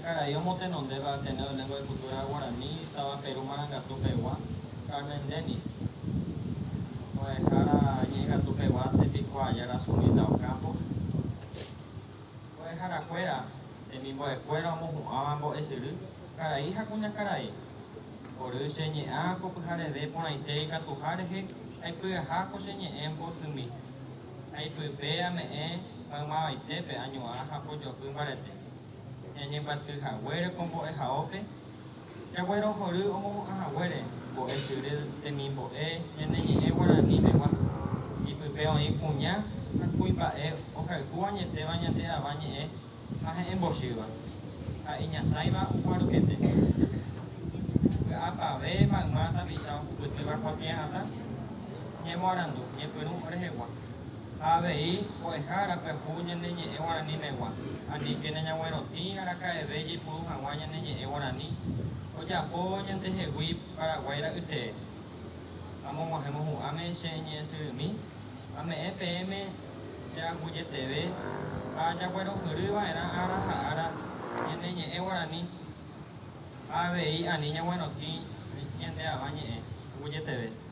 Karai omotenondéva Ateneo de Lengua y Cultura Guarani, táva Peru Marangatu pegua, Carmen Denis. Mbo'ehára Ñe'ẽkatu pegua Tembikuaajára Zunilda Ocampos. Mbo'eharakuéra, temimbo'ekuéra omohu'ãva mbo'esyry, karai ha kuñakarai. Hory che ñe'ã ko pyhareve porãite ikatuha rehe aipyaha ko che ñe'ẽ mbotymi. Ha ipype ame'ẽ maymavaitépe añuã ha pojopy mbarete. Ñañembyaty haguére ko mbo'ehaópe, jaguerohory omohu'ã haguére mbo'esyry temimbo'e ñane ñe'ẽ guarani megua. Ipype oĩ kuña ha kuimba'e ohayhu añetéva ñande ava ñe'ẽ ha he'ẽmbochýva, ha iñasãiva oguarupete. Py'apave mayma tapicha ohupytýva kuatia'atã ñemoarandu ñepyrũ rehegua, ha avei mbo'ehára pyahu ñane ñe'ẽ guarani megua, aníke nañaguerotĩ araka'eve jaipuru hag̃ua ñane ñe'ẽ guarani ojapóvo ñandehegui Paraguái ra'ytee. Amog̃uahẽ mohu'ãme che ñe'ẽsyrymi, ame'ẽ peẽme che aguyjeteve ha jaguerohory va'erã ára ha ára ñane ñe'ẽ guarani ha avei ani ñaguerotĩ ñande ava ñe'ẽ. Aguyjeteve.